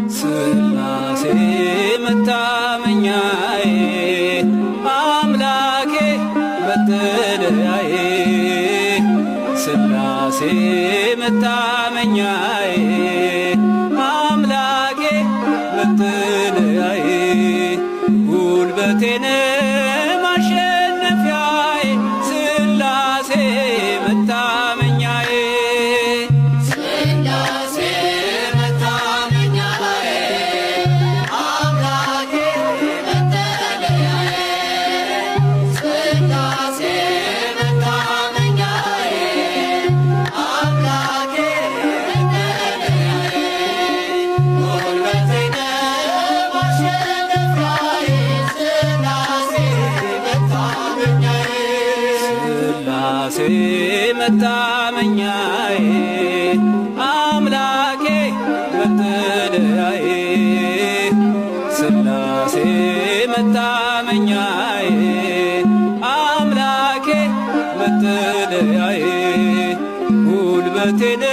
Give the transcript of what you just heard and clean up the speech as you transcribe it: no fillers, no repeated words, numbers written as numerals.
ስላሴ መታመኛዬ አምላኬ መጠለያዬ ስላሴ መታመኛዬ አምላኬ መጠለያዬ ጉልበቴን ማሸነፊያዬ ስላሴ መታመኛዬ ስላሴ መታመኛዬ አምላኬ መጠለያዬ ስላሴ መታመኛዬ አምላኬ መጠለያዬ ጉልበቴ ማሸነፊያዬ ስላሴ መታመኛዬ ስላሴ መታመኛዬ አምላኬ መጠለያዬ ስላሴ መታመኛዬ አምላኬ መጠለያዬ ጉልበቴን